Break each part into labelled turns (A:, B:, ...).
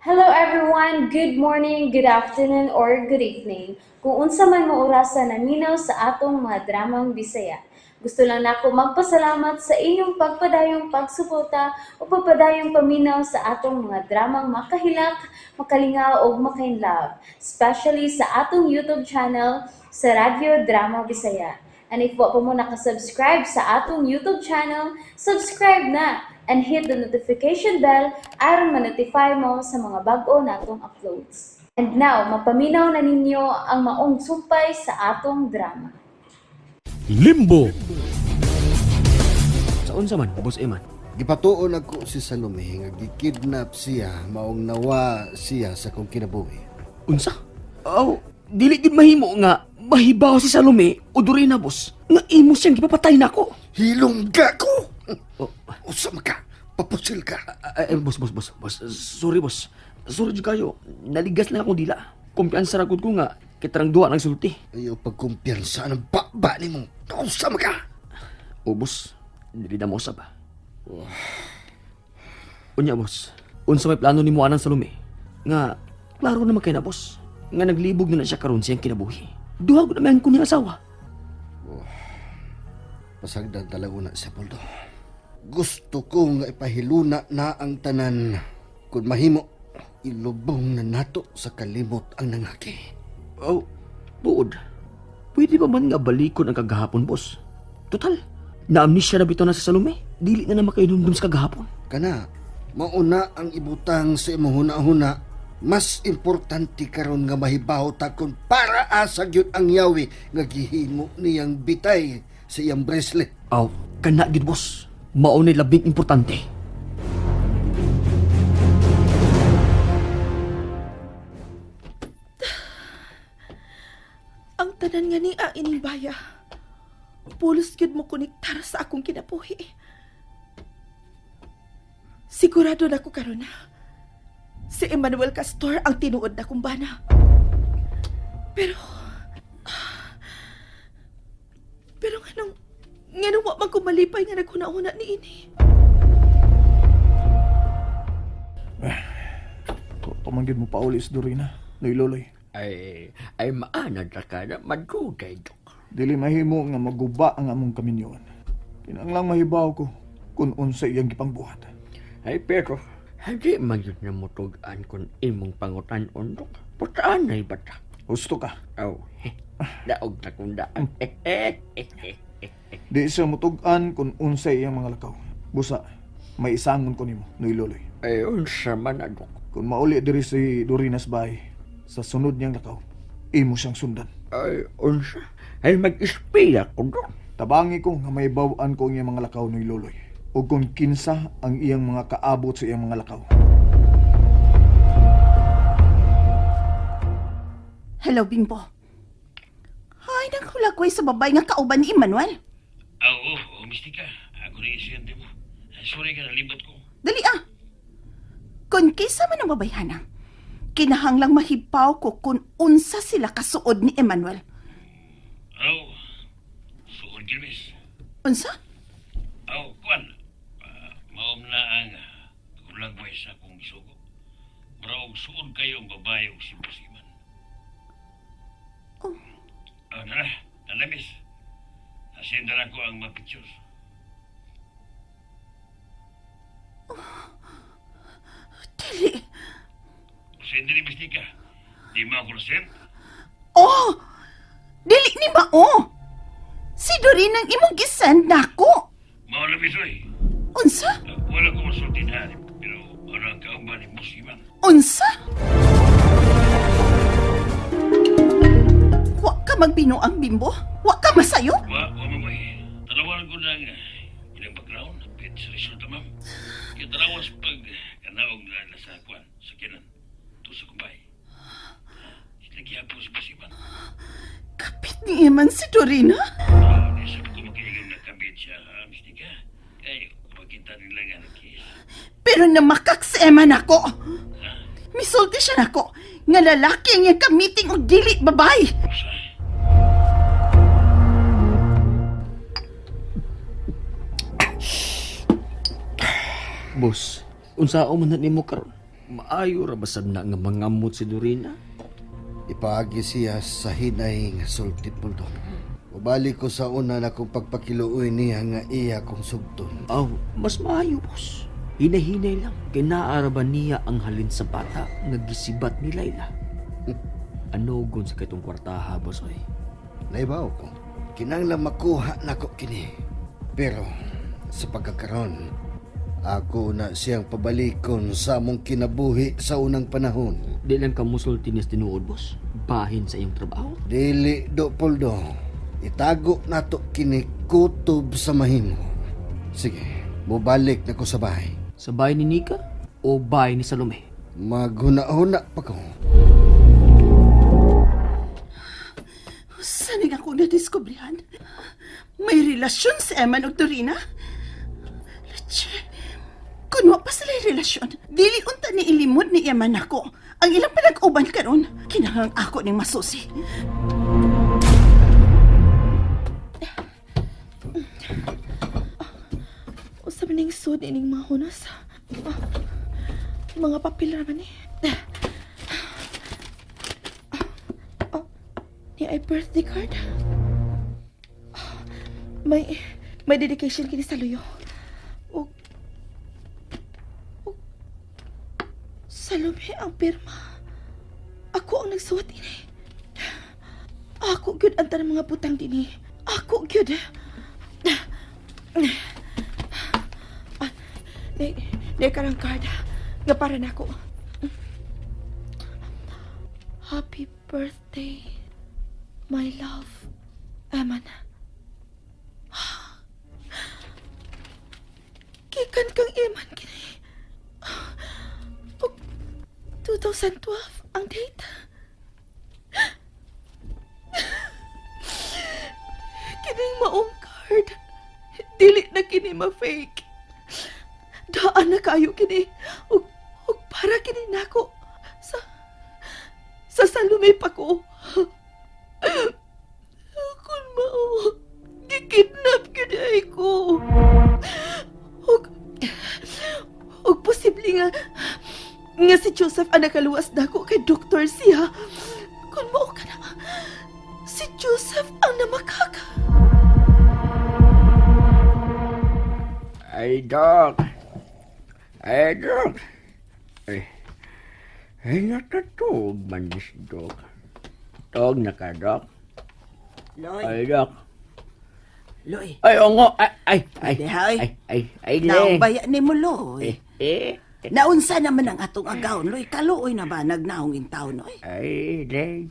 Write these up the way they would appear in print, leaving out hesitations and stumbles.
A: Hello everyone! Good morning, good afternoon, or good evening. Kung unsa man mo orasa naminaw sa atong mga dramang Bisaya. Gusto lang nako magpasalamat sa inyong pagpadayong pagsuporta o pagpadayong paminaw sa atong mga dramang makahilak, makalingaw ug makainlove, especially sa atong YouTube channel sa Radyo Drama Bisaya. And if wa pa mo nakasubscribe sa atong YouTube channel, subscribe na and hit the notification bell aron ma-notify mo sa mga bag-o natong uploads. And now, mapaminaw na ninyo ang maong sumpay sa atong drama.
B: Limbo.
C: Sa unsa man, Boss Eman?
D: Gipatuon ako si Salome nga gikidnap siya maong nawa siya sa kong kinabuhi.
C: Unsa? Aw, dili gid mahimo nga mahibaw si Salome o Dorina, boss. Nga imo siyang gipapatay nako.
D: Hilongga ko!
C: Oh,
D: Usa man ka, papusil ka.
C: ay, boss, boss, boss, boss. Sorry, boss. Sorry jud kayo. Naligas lang akong dila. Kumpiyansa ra gud ko nga kitarang duha ng sulti.
D: Ayaw pagkumpiyansa ng baba nimo. Usa man ka!
C: O, boss, dili na mo usab. Unya, boss. Unsa may plano nimo anang Salome? Nga klaro naman kay na, boss. Nga naglibog na na siya karon siyang kinabuhi. Duha gud na man ko niyang asawa.
D: Pasagdan talaga na sa Poldo. Gusto ko nga ipahiluna na ang tanan. Kung mahimo, ilubong na nato sa kalimot ang nangaki.
C: Oh, buod. Pwede ba man nga balikon ang kagahapon, boss? Total, na-amnesia na bitaw na sa Salome. Dili na naman kayo sa kagahapon.
D: Kana, mauna ang ibutang sa imong huna-huna, mas importante karon nga mahibaw ta kung para asa gyud ang yawi nga gihimo niyang bitay sa iyang bracelet.
C: Aw, kana gyud, boss. Mao ni labing importante.
E: Ang tanan nga ni ining baya. Pulos gyud mo konektar sa akong kinabuhi. Sigurado na ko karon na. Si Emmanuel Castor ang tinuod na kong bana. Pero pero nganong nganong wa man ko malipay nga naghuna-huna ni ini.
F: Pamanggid mo pauli sa Dorina. Loy-loy.
G: Ay, ay maanad ra ka na madugay, Dok.
F: Dili mahimo nga maguba ang among kaminyoan. Kinanglang mahibaw ko kung unsa iyang gipangbuhat.
G: Ay, pero, hindi man yun na mutugan kung imong pangutan-on, Dok. Putaan na iba ta.
F: Husto ka.
G: Aw, daog na kung daan.
F: Di siya mutug-an kung unsa iyang mga lakaw. Busa, may isangon ko nimo, Noy-Loloy.
G: Ay, unsa man na, Dok.
F: Kung mauli diri si Dorinas bahay, sa sunod niyang lakaw, imo siyang sundan.
G: Ay, unsa. Ay, mag-ispiya ko, Dok.
F: Tabangi ko nga may bawaan ko ang iyang mga lakaw, Noy-Loloy. O kung kinsa ang iyang mga kaabot sa iyang mga lakaw.
E: Hello, Bimbo. Hay, naghulagway sa babay nga kauban ni Emmanuel.
H: Ah, oo, oh, mistika. Ako na isyente mo. Ay, sorry ka, nalibot ko.
E: Dali ah. Kun kaysa man ang babayhana, kinahanglang mahibaw ko kung unsa sila kasuod ni Emmanuel.
H: Aw, suod yun, miss.
E: Unsa?
H: Aw, kuan. Maom na ang kulagway sa akong isugo. Maraog suod kayo ang babae o si Busiman.
E: Oh.
H: Ah, tara, tara, miss. Asinda na ko ang mga pictures.
E: Dili.
H: Send ni mistika. Di mo ako send?
E: Oh! Dili ni mao. Si Doreen ang imong gisend nako.
H: Mao na, miss, oy.
E: Unsa?
H: Ah, wala ko masulti na, pero ano ang kauban ni Busiman?
E: Unsa? Wa ka magbinuang, Bimbo. Wa ka masayo.
H: Wa, wa mamoy. Tanawan ko ng ilang background, pit sa resulta, ma'am. Kaya tanawas pag kanaog na sa kwan, sa kinan, to sa kumbay. Nagyapo si Basiman.
E: Kapit ni Eman si Doreen, ha?
H: Ah, di sa ko makiigam na kabit siya, ha, mistika. Kay, makita nila nga nagkis.
E: Pero namakak si Eman ako. Misulti siya nako nga lalaki ang iyang kamiting og dili babay.
H: Usa.
C: Boss, unsa man na nimo karon? Maayo ra basab na nga mangamot si Dorina.
D: Ipaagi siya sa hinay nga sulti, Poldo. Ubalik ko sa una na kong pagpakiluoy niya nga iya kong sugton.
C: Aw, mas maayo, boss. Hinahinay lang. Kay naara ba niya ang halin sa bata nga gisibat ni Laila? Ano gun sa katong kwartaha, boss, oy?
D: Naibaw ko. Kinanglan makuha nako kini. Pero sa pagkakaron, ako na siyang pabalikon sa among kinabuhi sa unang panahon.
C: Di lang ka musulti niya sa tinuod, boss. Bahin sa iyong trabaho.
D: Dili do, Poldo. Itago nato kini kutob sa mahimo. Sige, mubalik na ko sa bahay.
C: Sa bahay ni Nika o bahay ni Salome?
D: Maghuna-huna pa ko.
E: Saan nga ako nadiskubrihan? May relasyon si Eman ug Dorina? Leche, kun wa pa sila relasyon, dili unta ni ilimod ni Eman ako. Ang ilang panag-uban karon, kinahanglan ako ning masusi. Usa man ning sud ining mga hunos. Ah, mga papel ra man ni. Ah, ni ay birthday card. May dedication kini sa luyo. Og Salome ang pirma. Ako ang nagsuwat ini. Ako gyud ang tanang mga butang dinhi. Ako gyud. Ah, Ni karang card nga para nako. Happy birthday, my love, Eman. Gikan kang Eman kini. Og 2012 ang date. Kining maong card. Dili na kini ma-fake. Daan na kayo kini. Ug para kini nako sa Salome pa ko. Kung mao, gikidnap gyud ay ko. Ug posible nga si Joseph ang nakaluwas nako kay doktor siya. Kung mao ka na, si Joseph ang namakaka.
G: Ay, Dok. Ay, Dok. Ay, ay nakatug man ni si Dok. Tog na ka, Dok.
I: Loy,
G: Ay, Dok.
I: Loy.
G: Ay, ongo. Ay, ay, ay.
I: Diha, oy.
G: Ay, ay, ay,
I: Naong
G: le.
I: baya ni mo, Loy.
G: Eh, eh.
I: Naunsa naman ang atong agawon, Loy. Kaluoy na ba nagnaong in taon, Loy?
G: Ay, leg.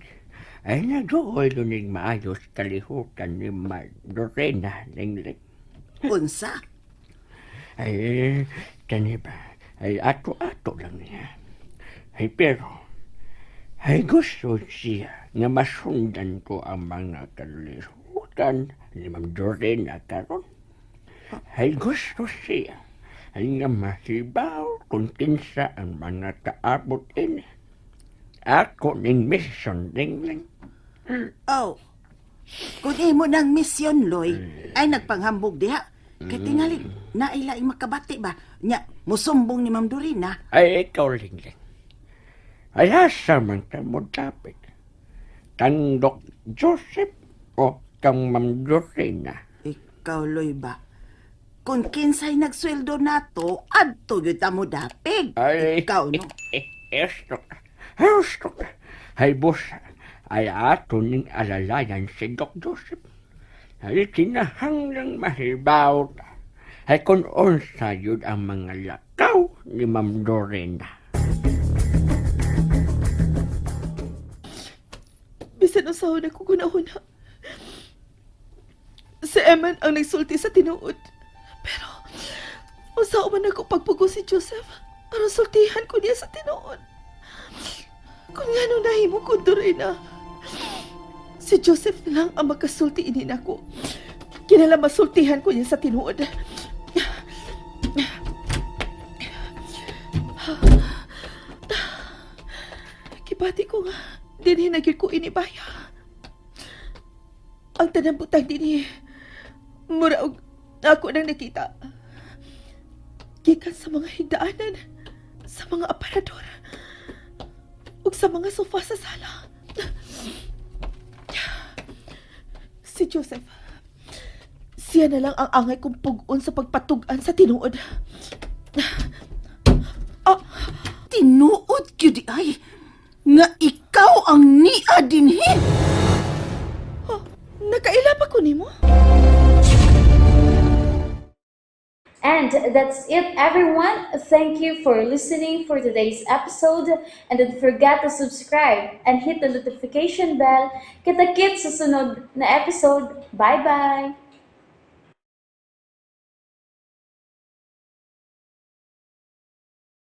G: Ay, nag-uoy lunig maayos kalihukan ni Lorena, Lingling.
I: Unsa?
G: Ay, kani ba? Ay, ato-ato lang niya. Ay, pero, ay gusto siya nga masundan ko ang mga kalihukan ni Ma'am Dorena karon. Ay, gusto siya ay nga mahibaw kung kinsa ang mga kaabot ini. Ako ning mission, Lingling.
I: Oh. Kung imo ng misyon, Loy, ay nagpanghambog diha. Kay tingali, nailaing makabati ba? Nya, musumbong ni Ma'am Dorina.
G: Ay, ikaw, Lingling. Ay, asa man ka mo dapit? Kang Doc Joseph o kang Ma'am Dorena?
I: Ikaw, Loy ba? Kung kinsay nagsweldo nato, adto gyud ta mo dapig.
G: Ay,
I: Ikaw, no?
G: Eh, esto ka. Esto ka. Ay, boss, ay ato ning alalayan si Doc Joseph. Ay, kinahanglang mahibaw ta. Ay, kung unsa yun ang mga lakaw ni Ma'am Dorena.
E: Bisan usahon ako gunahuna. Si Eman ang nagsulti sa tinuod. Pero, usaw man ako pagpugo si Joseph. Aron sultihan ko niya sa tinuod. Kung nga nung nahimo ko, Dorena. Si Joseph na lang ang makasulti ini nako. Kinala masultihan ko niya sa tinuod. Kibati ko nga, dinhi na gyud ko inibaya. Ang tanang butang dinhi, mura og ako nang nakita. Gikan sa mga higdaanan, sa Sa mga aparador. Ug sa mga sofa sa sala. Si Joseph. Siya na lang ang angay kong pug-on sa pagpatug-an sa tinuod. Ah,
I: Tinuod gyud ay nga ikaw ang nia dinhi.
E: Oh, nakaila pa ko nimo?
A: And that's it, everyone. Thank you for listening for today's episode. And don't forget to subscribe and hit the notification bell. Kita-kits sa sunod na episode. Bye-bye!